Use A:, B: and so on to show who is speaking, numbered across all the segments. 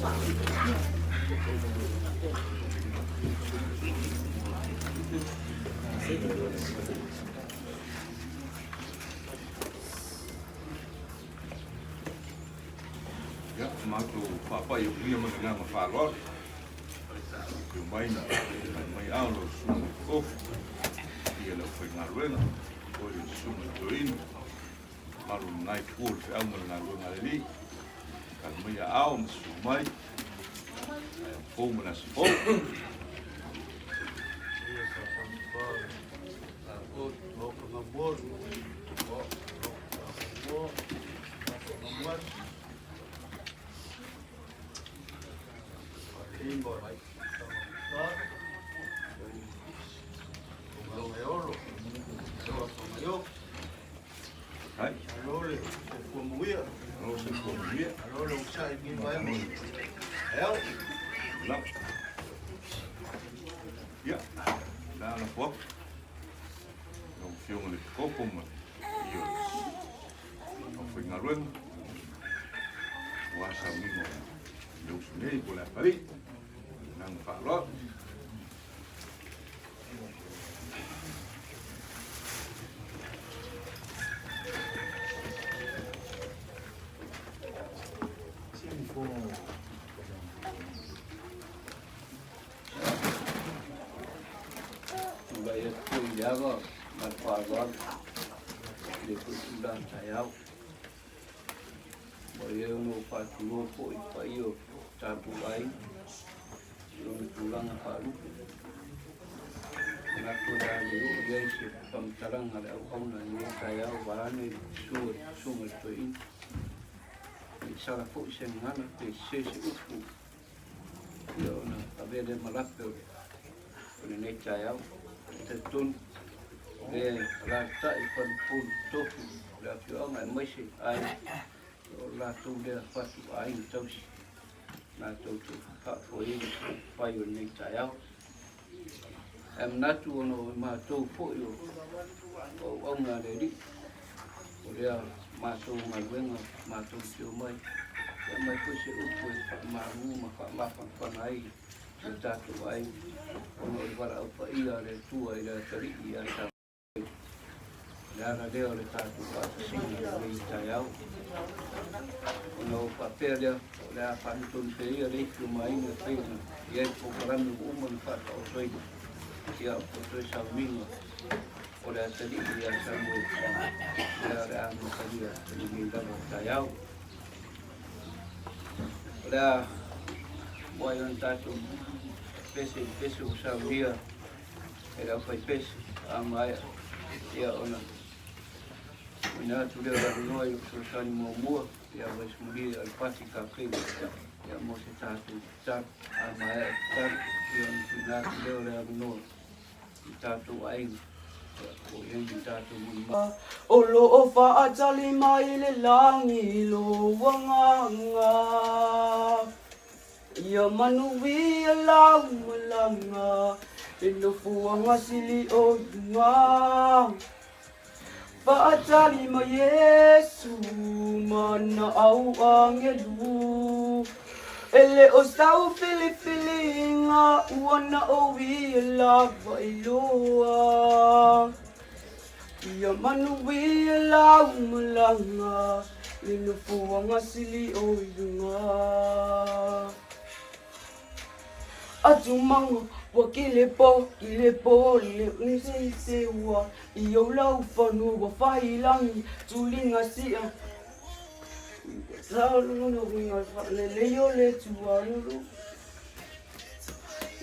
A: Ia, matou faapai atu ia ma le agaga faaaloalo. Afio mai ma tali mai ao lau susuga i le tofu, ia le aufaigaluega, o le susuga i le toeaina, mamalu o lena itu o le feau ma le galuega a le Alii. Tali mai aao ma susu mai, taeao fou ma le aso fou. Ia, la la fo. Lau Afioga i le Kopo ma le paia o le aufaigaluega, aua sauniga o le uso nei po o le atalii. Ma le agaga faaaloalo.
B: Tulai atu foi i le ava ma le faaaloalo i lenei foi itula taeao. Ua i ai ona ou faatulou foi i le paia o tatou aiga i ona tulaga faalupe. Manatu o le a le oo i ai se faamatalaga a le auauna i lenei taeao vaeane le susuga i le toeaina. Ne i sala foi se gagana pe sese se upu ia ona avea lea ma lape o lenei taeao. E talitonu o lea e alaalatai i faleupolu tofi o le afioaga aemaise aiga o le latou lea fatu aiga tausi latou te faafoeina se fai o lenei taeao. Ae manatu ona o matou foi o auauna a le Alii, o lea matou galuega matou te omai e aumai foi se upu e faamalu ma faamafanafana ai si o tatou aiga ona o le valaau paia a le Atua i le atalii ia Samuele. O le ala lea o le tatou faatasiga i lenei taeao. Ona ou faapea lea, o le a faanutonu pea ia le ifi o Maina e pei ona i ai le polokalame ua uma ona faataotoina, ia o toe sauniga o le atalii ia Samuele, lea o le a amatalia i lenei lava taeao. O le a muai ona tatou pese i le pese ua saunia e le aufaipese a maea ia ona tuuina atu lea o le avanoa i lou fesoasoani muamua ia Vaisumuli Alapati Kapeni ia mo se tatou tatalo. A maea le tatalo ia ona tuuina atu lea o le avanoa i tatou aiga o i ai ni tatou molimau.
C: O lo o faatali mai le lagi i lou agaga. Ia manuia lau malaga i nofoaga sili o i luga. Faatali mai Iesu ma ana au agelu. E le o sau filifiliga ua na o ia lava iloa. Ia manuia lau malaga i nofoaga sili o i luga. Atumaga ua kilepo, kilepo le se ua i ou lau fanua ua failangi tuliga sia. Lelei o le tualulu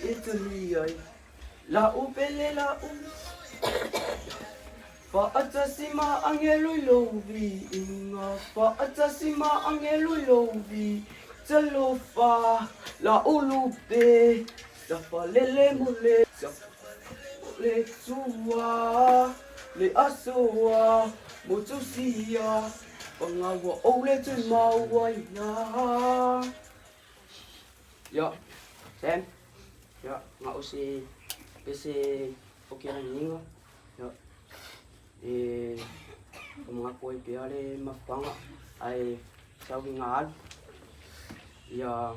C: e tali ai La'u pele la'u Fa'atasi ma angelo i lou viiga Fa'atasi ma angelo i lou viiga Talofa la'u lupe Tafalele mo le Le tua Le asoa Motusia Pagaua ou le toe maua ia.
D: Yo, Sam. Yo, ngau si pese okera ningo. Yo. E mengaku ai pea le mafuanga ai sau i ngā alu. Ia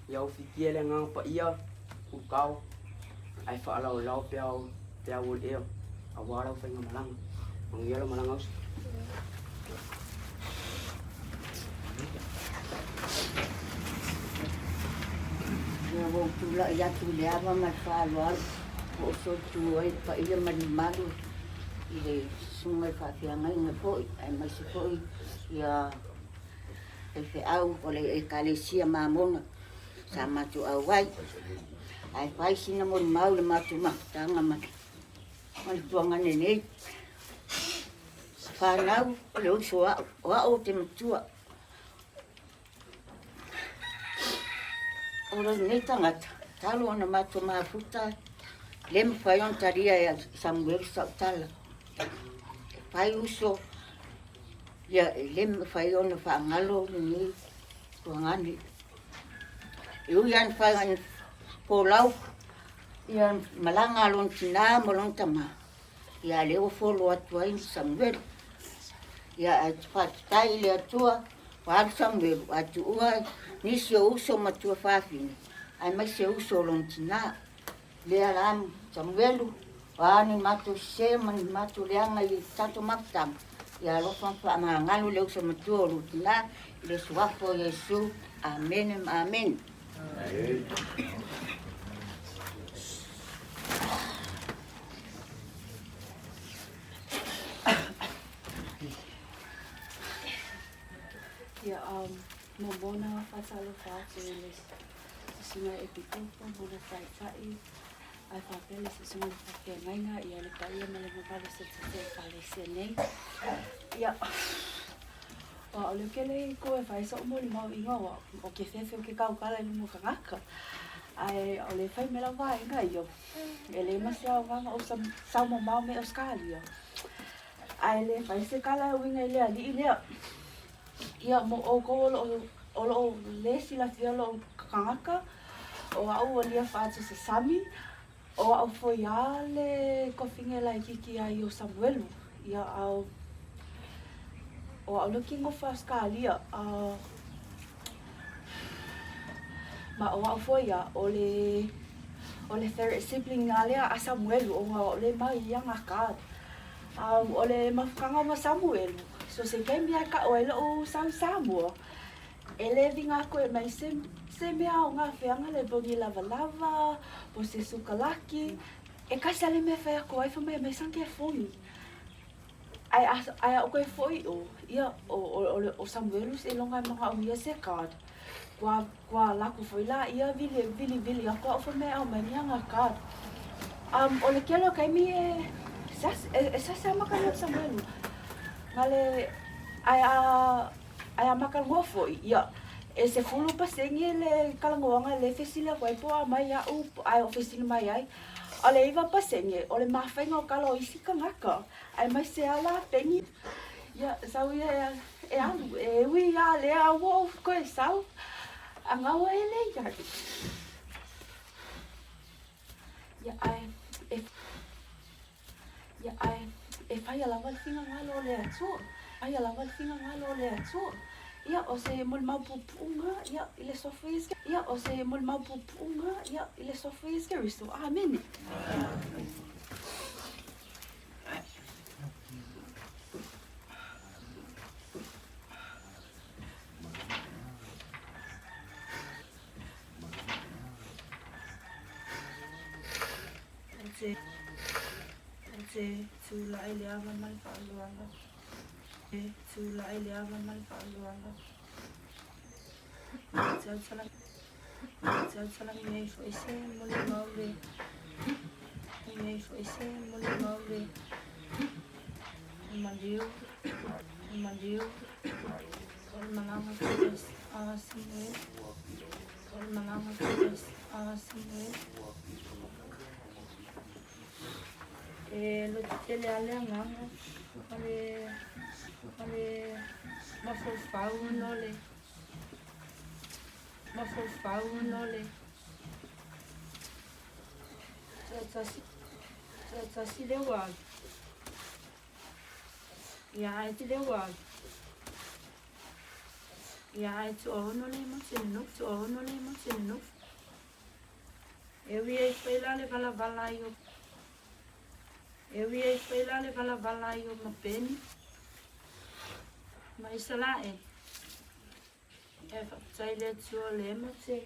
D: Ia ufitia le Agaga Paia ulukao ae faalaolao peau peau o le ea aua lau faigamalaga. Manuia lau malaga uso.
E: Ia ua ou tulai atu i le ava ma le faaaloalo ua ou soitu ai le paia ma le mamalu i le susuga i le faafeagaiga foi aemaise foi ia faifeau o le Ekalesia Mamona sa matou auai. Ae fai sina molimau i le matou mafutaga ma le tuagane nei. Fanau o le uso au, o au ou te matua. O lenei tagata, talu ona matou mafuta, le mafai ona talia e Samuelu sau tala. E fai uso, ia e le mafai ona faagalo lenei tuagane. E ui lava ina fai folau ia malaga a lona tinā ma lona tamā, ia a lea ua folo atu ai Samuelu. Ia ae faafetai i le Atua ua alu Samuelu ae tuua nisi o uso ma tuafafine aemaise uso o lona tinā. Lea la Samuelu, o a ni matou sese ma ni matou leaga i tatou mafutaga, ia alofa ma faamagalo le uso matua o lou tinā i le suafa o Iesu. Amene ma amene.
F: Ia, momona faatalofa atu i le susuga i Epikopo ma le Taitai, ae faapea le susuga i le Faafeagaiga, ia le paia ma le mamalu o se tasi o Ekalesia nei. Ia, aua o le kele i ko e fai soʻu molimau iga ua o ke fefe o ke kaukala i luma o kangaka. Ae o le fai me lau vaega ia, e le ma se aogaga o sau mamao me Australia. Ae le fai se kala e uiga i le aliʻi lea. Ia, mo ʻoukou o loʻo, o loʻo le silafia loʻu kangaka, o aʻu ua lia faatu sasami, o aʻu foi a le kofine laikiki ai o Samuelu. Ia, a o, o aʻu le kingo Australia, a ma o aʻu foi a, o le, o le third sibling a lea a Samuelu, ona o le mai ia ngā card. O le mafutaga ma Samuelu, so se taimi ae ka'u ai lo'u sau i Samoa, e lē viga aku e mai se, se mea o gafeaga le pogi lavalava, po se sukalaki, e kasi a le mea e fai aku ai fai mai e mai sanke fogi. Ae a, ae a'u koe fo'i o, ia, o, o, o, le, o Samuelu seiloga e magaʻomia se card. Kua, kua laku foi la ia vili, vilivili aku a'u fai mai e aumai ni aga card. O le kele o kaimi e, e, e sasa maka no Samuelu. Ngale, ae a, ae a maka ngoa foi, ia, e 10% le kalagoaga le fesili aku ai po o a mai a'u, ae o fesili mai ai. O le 9% o le mafaiga o kala o isi kangaka, ae mai se ala peni. Ia, sau ia e, e alu, e ui ia lea ua ou koe sau, a gaua e le ia. Ia, ae, e, ia, ae, e whai lava le finagalo o le Atua. Whai lava le finagalo o le Atua. Ia, o se molimau pupuʻuga, ia, i le suafa o Iesu, ia, o se molimau pupuʻuga, ia, i le suafa o Iesu Keriso. Amene.
G: Te tulai le ava ma le faaaloalo. Te tulai le ava ma le faaaloalo. Te autala te autala nei foi se molimau le nei foi se molimau le maliu maliu o le malaga foi a Samuel o le malaga foi a Samuel. E loto tele a le agaga o le o le mafaufau ona o le mafaufau ona o le tuatasi tuatasi le ua alu ia ae te le ua alu ia ae tuaono le ma tele no tuaono le ma tele no. E ui ai foi la le valavala ai o E ui ai foi la le valavala ai o mapeni ma Isalaele. E faafetai i le Atua o lea ma te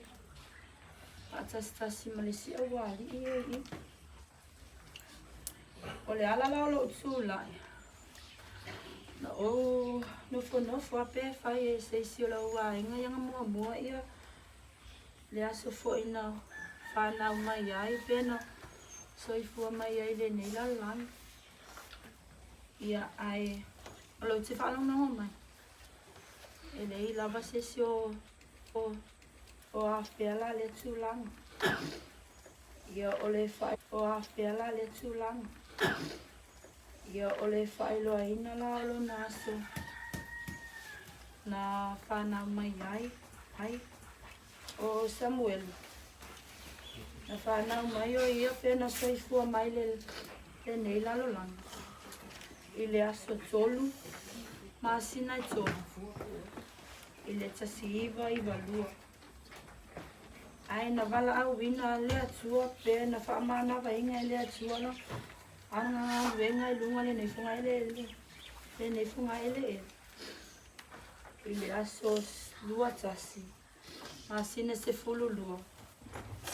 G: faatasitasi ma le isi aualii ia i i. O le ala la o lou tulai, na ou nofonofo lava pe fai e se isi o lau aiga ia na muamua ia le aso foi na fanau mai ai pe na soifua mai ai i lenei lalolagi. Ia, ae o lou te faalogologo mai, e leai lava se isi o, o, o afea la lea tulaga. Ia, o le faai, o afea la lea tulaga. Ia, o le faailoaina la o lona aso na fanau mai ai, ai, o Samuelu. Na fanau mai o ia pe na soifua mai le lenei lalolagi i le aso 3 masina e 3 i le 1992. Ae na valaauina le Atua pe na faamanavaina e le Atua la ana galuega i luga lenei fogaeleele lenei fogaeleele i le aso 21 masina 12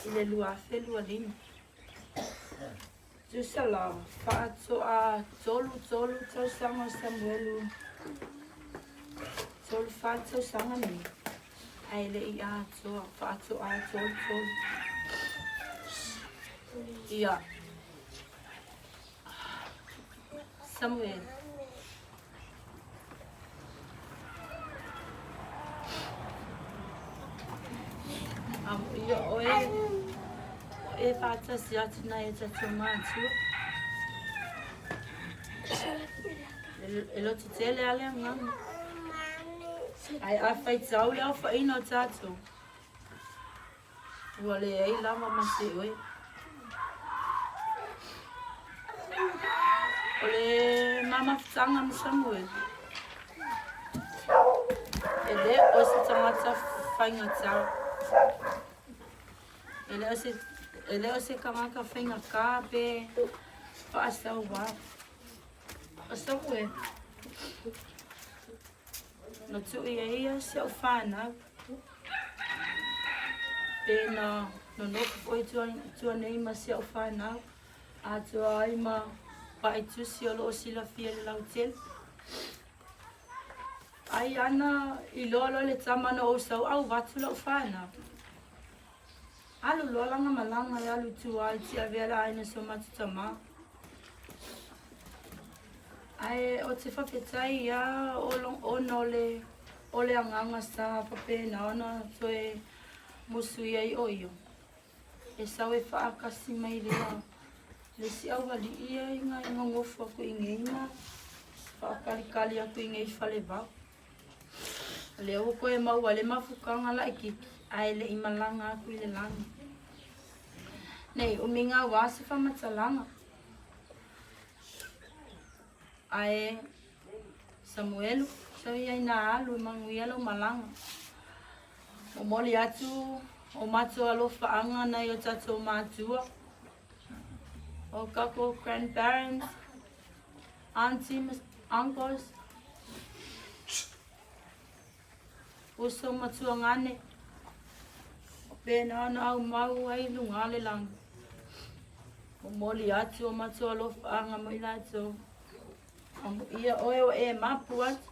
G: i le 2025. Tusa la, faatoa 33 tausaga o Samuelu, 34 tausaga nei, ae le i atoa, faatoa 33. Ia, Samuel. Ia oe, e faatasi atu nai e tatou matua. E loto tele a le agaga. Ae a faitau le aofaiga o tatou, Ua leai lava ma se oe. O le ma mafutaga ma Samuel, e le o se tagata faigata. E le o se, e le o se tagata faigata pe faasauā. O Samuel, Na tuu i ai ia si au fanau. Pe na nonofo foi i tua nei ma si au fanau, atoa ai ma paʻi tusi o lo o silafia i le lautele. Ai ana iloa loa le tama na ou sau au atu lau fanau. Alu loa lana malaga e alu i tua i Tiavea le aiga si o matou tama. Ae o te faafetai ia ona o le o le agaga sa faapena ona toe musui ai o ia e sau e faakasi mai lea le isi aualii ia i gogofo atu i inei ma faakalikali atu i inei i Falevao. O lea ua toe maua ai le mafutaga laitiiti ae le i malaga atu i le lagi. Nei umiga aua se faamatalaga. Ae Samuelu, sau ia ina alu e manuia lau malaga. Momoli atu o matou alofaaga nai o tatou matua, o kakou grandparents, aunties, uncles, uso ma tuagane, o pena ona aumau ai i luga o le lagi. Momoli atu o matou alofaaga mo i latou. Amuia oe ua e mapu atu.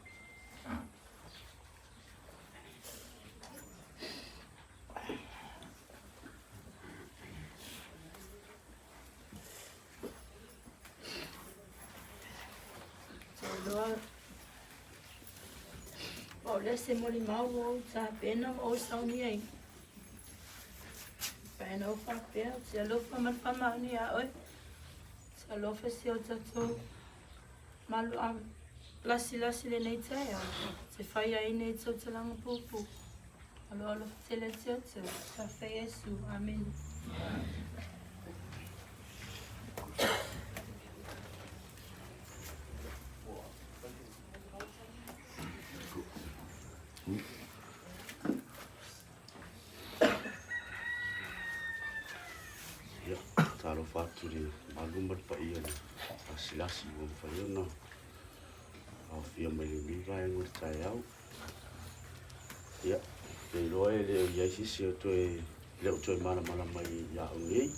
G: Loa o le se molimau ua ou tapena ma ou saunia ai. Paena ou faapea, ou te alofa ma le faamaoni ia oe. Te alofa si o tatou malu a lasilasi lenei taeao. Te fai ai nei tautalaga puupuu. Alo alofa tele te Atua. Faafetai Iesu. Amene.
H: Faatalofa atu i le malu ma le paia i le lasilasi ua mafai ona aofia mai lenei vaega o le taeao. Ia, ou te iloa e le o i ai se isi o toe le o toe malamalama ia au nei.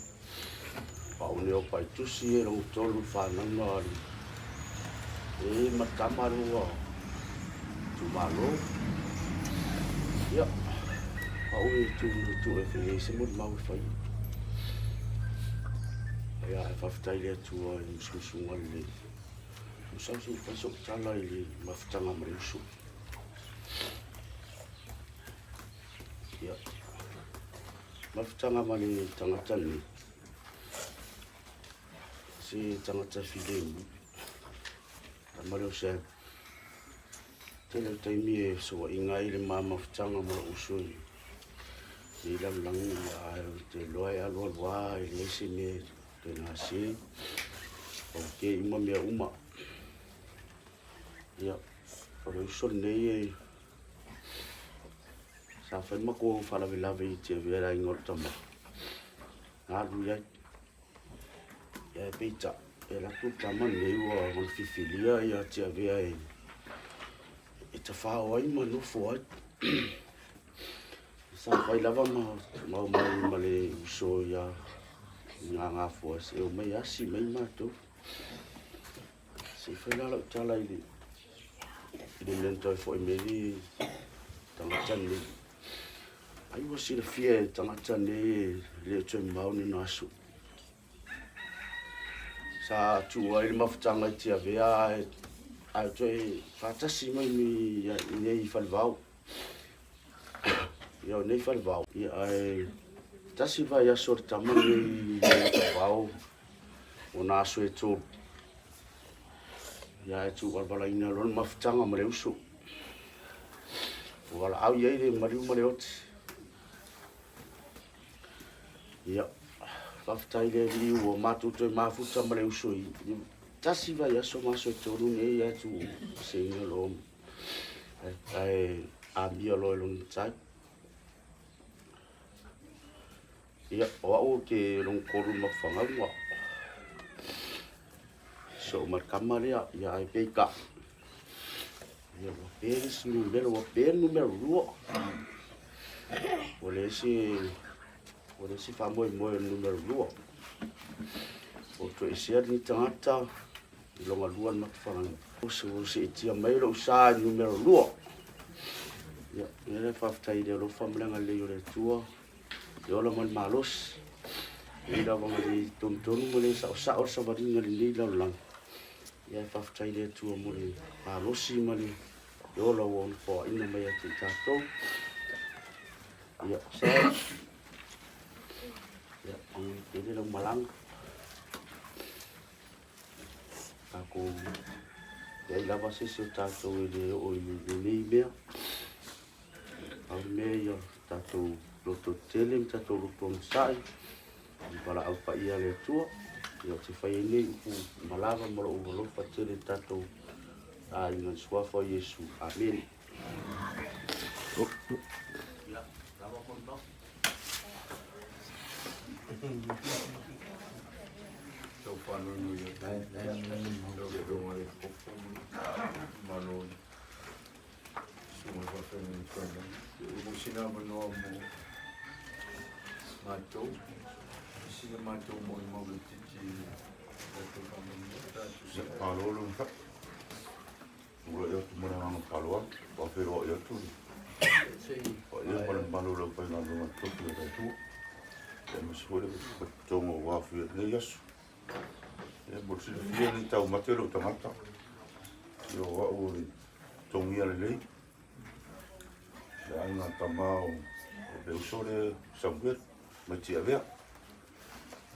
H: O au nei o Paitusi e logo tolu le fanauga a le e ma tama le ua itumalo. Ia, au e tu tu e fai ai se molimau e fai. Ia, e faafetai i le Atua i le musumusuga lelei. Masalo se i fai sou tala i le mafutaga ma le uso. Ia, mafutaga ma le tagata lenei, se tagata filemu. Tama lea o Sam. Tele o taimi e fesoainga ai le ma mafutaga ma lou uso i nei lalolagi, ae ou te iloa e alualu lava e leai se mea e toe gase. Ok uma mea uma. Ia, o le uso lenei e sa fai ma matou faalavelave i Tiavea i le aiga o le tama. Na alu i ai. Ia e peitai, e alu atu le tama lenei ua ona filifilia ia Tiavea e e tafao ai ma nofo ai. Sa fai lava ma ma omai ma le uso ia i Gagafua se omai asi mai matou. Se i fai la lau tala i le i le mea na toe foi mai le tagata lenei. Ai ua silafia e le tagata lenei e le o toe mamao ni ona aso. Sa tuu ai le mafutaga i Tiavea ae ae toe faatasi mai i nei Falevao. Ia o nei Falevao, ia ae tasi le vaiaso o le tama lenei i Falevao ona aso e tolu. Ia ae tuualavalaina loa le mafutaga ma le uso. Ua valaau i ai le maliu ma le oti. Ia, faafetai i le Alii ua matou toe mafuta ma le uso i tasi vaiaso ma aso e tolu nei ae tuuseina loa ae amia loa e lona matai. Ia, o au ou te logo tolu i le mafufagauga. Soo ma le tama lea, ia ae peitai. Ia ua pe le isi numera, ua pe le numera lua. Ua leai se ua leai se faamoemoe o le numera lua. Ua toesea lenei tagata i lona lua le matafalanga. Ua seetia mai lou sa i le numera lua. Ia, o le faafetai i le alofa ma le agalelei o le Atua. E ola ma le malosi. E ui lava ina le tonutonu ma le saosao le savaliga i lenei lalolagi, ia e faafetai i le Atua mo le malosi ma le ola ua ona foaina mai ia te i tatou. Ia, sa, ia, manuia tele lau malaga. Tatou, leai lava se isi o tatou e le oo i lenei mea. Pau le mea ia tatou loto tetele ma tatou loto onosai i valaau paia a le Atua. Ia ou te fai ai nei upu ma lava ma lou alofa tele i tatou aiga i le suafa o Iesu. Amene. Ia, lava molimau.
A: Tau whanau ia. Tau whanau ia. Malo. Susuga i faafeagaiga Frank. Ua sina avanoa mo matou, sina matou molimau laitiiti i le tatou faamanuia, tatou
I: Ia, malo le onosai. Tulai atu ma le agaga faaaloalo, faafeiloai atu le paia ma le mamalu o le aufaigaluega totofi a le Atua, aemaise foi le totoga ua aofia i lenei aso. Ia, mo le silafia e le i taumate lou tagata, ia o au o le togia lelei, le aiga tama o le uso lea Samuel mai Tiavea.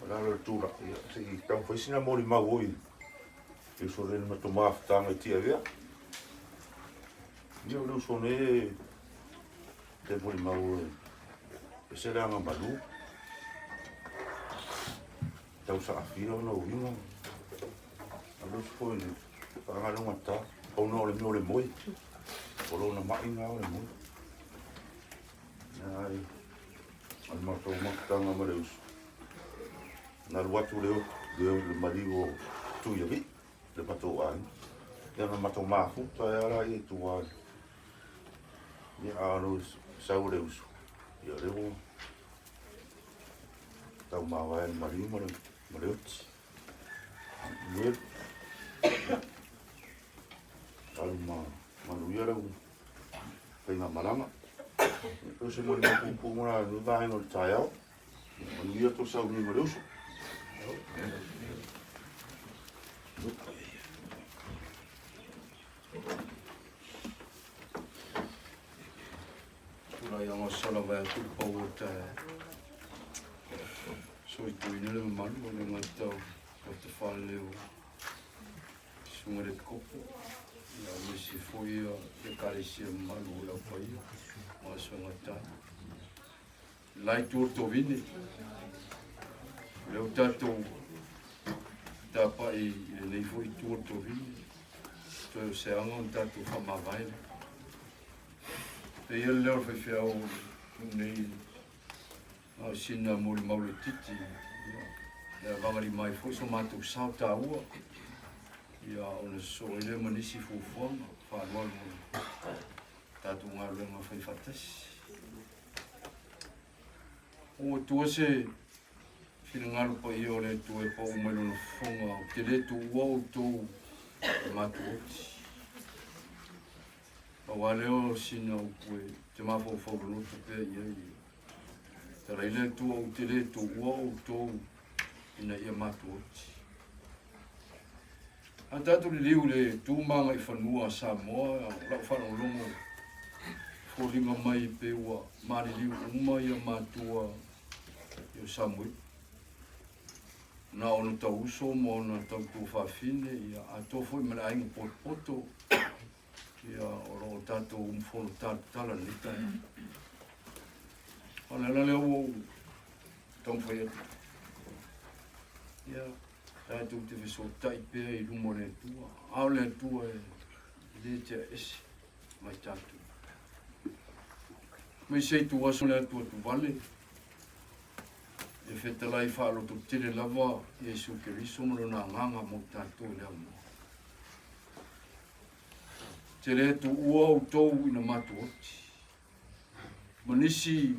I: O le ala o le tulaga, ia, se i taumafai sina molimau oi le uso lea na matou mafutaga i Tiavea. Ia, o le uso nei e molimau e ese le agamalu. Tau saafia ona uiga. Alu atu foi i le faagaluga ta. Pau na o le mea o le moe. O lona mai na o le moe. Ai, o le matou mafutaga ma le uso. Na alu atu le le le maliu o Tuialii, le matou aiga. Ia na matou mafuta ai lava laia i tua i le, ia a ono sau le uso, ia o lea ua tau mavae le maliu ma le ma le oti. Ia alu ma manuia lau faigamalaga. Ia o se molimau puupuu lena i lenei vaega o le taeao. Manuia tou sauniga o le uso.
B: Tulai aga sala vai atu le pau o taeao. Soituina le mamalu o le gata o te faaleleo Susuga i le Epikopo, ia aemaise foi le Ekalesia mamalu o le Au Paia ma Aso e Gata ai. Le la itu o le tovine, o lea ua tatou tapai i lenei foi itu o le tovine, toe o se aga ona tatou faamavae lea. E ia le leo o le faifeau o le nuu nei, na o sina molimau laitiiti, ia, e avagalima ai foi so matou sao taua, ia, ona sosoo ai lea ma nisi fuafuaga faaaloalo o le tatou galuega fai faatasi. Ua tua se finagalo paia o le Atua e pau mai lona fofoga, ou te le tuua outou e matou oti. Pau lava lea o sina upu e te mafaufau loloto pea i ai. Talai le Atua ou te le tuua outou ina ia matou oti. A tatou liliu i le tu ma agaifanua a Samoa, o lau faalogologo foliga mai pe ua maliliu uma ia matua i o Samuelu. Na ona tau uso ma ona tau tuafafine, ia atoa foi ma le aiga potopoto, ia o lo o tatou umufono talatala i lenei taeao. O le ala lea ua ou taumafai atu. Ia, tatou te fesootai pea i luma o le Atua, a o le Atua e le tea ese mai tatou. Mai se itu aso le Atua tuvale, e fetalai faalototele lava Iesu Keriso ma lona agaga mo tatou i le amoa. Te le tuua outou ina matou oti. Ma nisi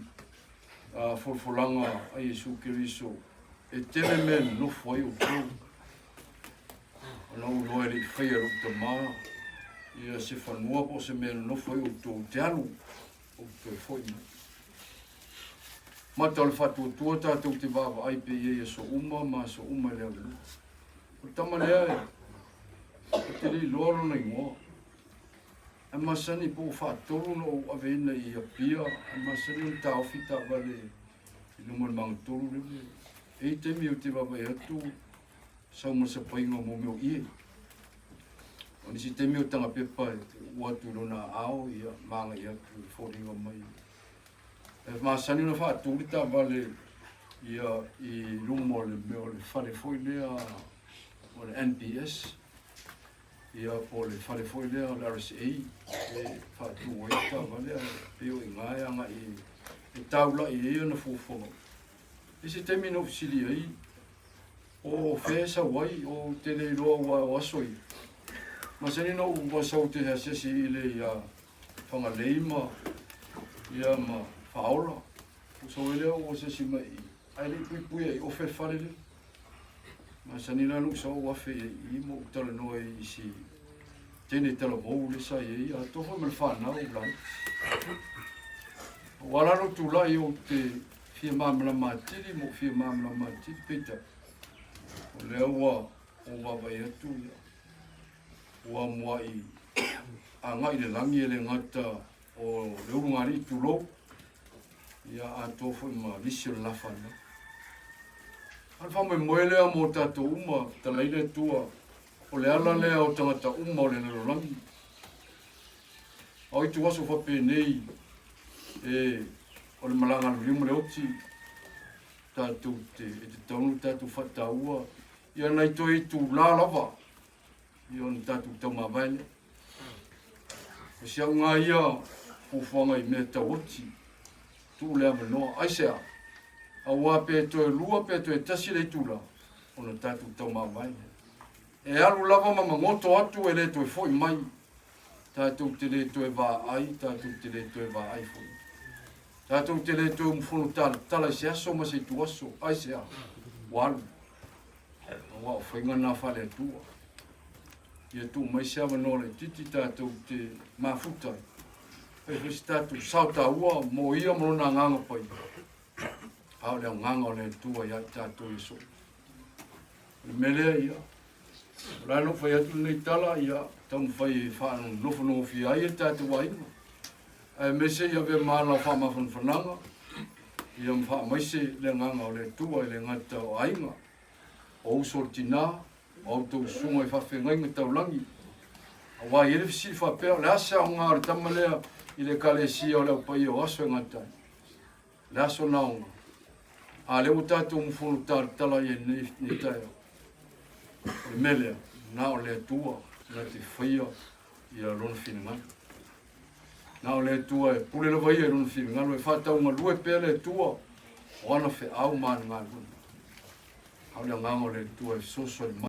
B: folafolaga a Iesu Keriso e tele mea e nonofo ai outou. Ona ou iloa e le i faia e lou tamā ia se fanua po o se mea e nonofo ai outou te alu ou toe foi mai. Mata o le faatuatua tatou te vaavaai pea i ai i aso uma ma aso uma i le aulua. O le tama lea e, ou te le iloa lona igoa. Ae masani po ua faatolu ona ou aveina i Apia, ae masani ona taofi taavale i luma o le magatolu lele. E i ai taimi ou te vaavaai atu, sau ma le sapaiga o mea o ie. O nisi taimi o taga pepa e uu atu i lona aao, ia, ma agai atu e foliga mai. E masani ona faatu le taavale ia i luma o le mea o le fale foi lea o le NPS. Ia po o le fale foi lea o le RSA e faatu ai le taavale ae pei o i ina e agai e taulai ai ana fuafuaga. I se taimi na ou fesili ai, o fea e sau ai, ou te le iloa aua o aso ia. Masani na ou sau ou te asiasi i le ia Fagalei ma ia ma Faaola. Ou sau ai lea ou asiasi mai i, ae le i puipuia i ofe le fale lea. Masani la lou sao ou afe i ai i ma ou talanoa ai i si teine talavou lea sa i ai, atoa foi ma le fanau laiti. Ua ala lou tulai ou te fia malamalama atili ma ou fia malamalama atili, peitai, o lea ua ou vaavaai atu ia, ua muai agai i le lagi e le gata o le ulugalii tulou, ia atoa foi ma nisi o le la fanau. A o le faamoemoe lea mo tatou uma, fetalai le Atua, o le ala lea o tagata uma o le lalolagi. A o ituaso faapenei, e, o le malaga a le liu ma le oti, tatou te, e tatau ona tatou faataua ia nai toe itulā lava ia ona tatou taumavae lea. O si au ngā ia fuafuaga i mea tau oti, tuu le avanoa, aisea?
J: Auā pe toe lua pe toe tasi le itulā ona tatou taumavae lea. E alu lava ma magoto atu e le toe fo'i mai. Tatou te le toe vaai, tatou te le toe vaai foi. Tatou te le toe umufono talatala i se aso ma se ituaso, aisea? Ua alu. Auā o faiga na faale-Atua. Ia tuu mai se avanoa laitiiti tatou te mafuta ai. Fai foi se tatou sao taua mo ia ma lona agaga paia. A o le agaga o le Atua ia i tatou i aso. O le mea lea ia, o la na ou fai atu lenei tala, ia, taumafai e faanofonofia ai e tatou aiga. Aemaise ia avea ma ala o faamafanafanaga, ia ma faamaise le agaga o le Atua i le gata o aiga, o uso o le tinā, o a outou usuga i faafeagaiga taulagi. Aua e i ai le fesili faapea, o le a se aoga o le tama lea i le Ekalesia o le Au Paia o aso e gata ai? O le aso na aoga. A lea ua tatou mufono talatala i ai nei taeao. O le mea lea, na o le Atua na te faia ia lona finagalo. Na o le Atua e pule lava ia i lona finagalo, e faataugalue pea le Atua o ana feau ma ana galuega. A o le agaga o le Atua e fesoasoani mai.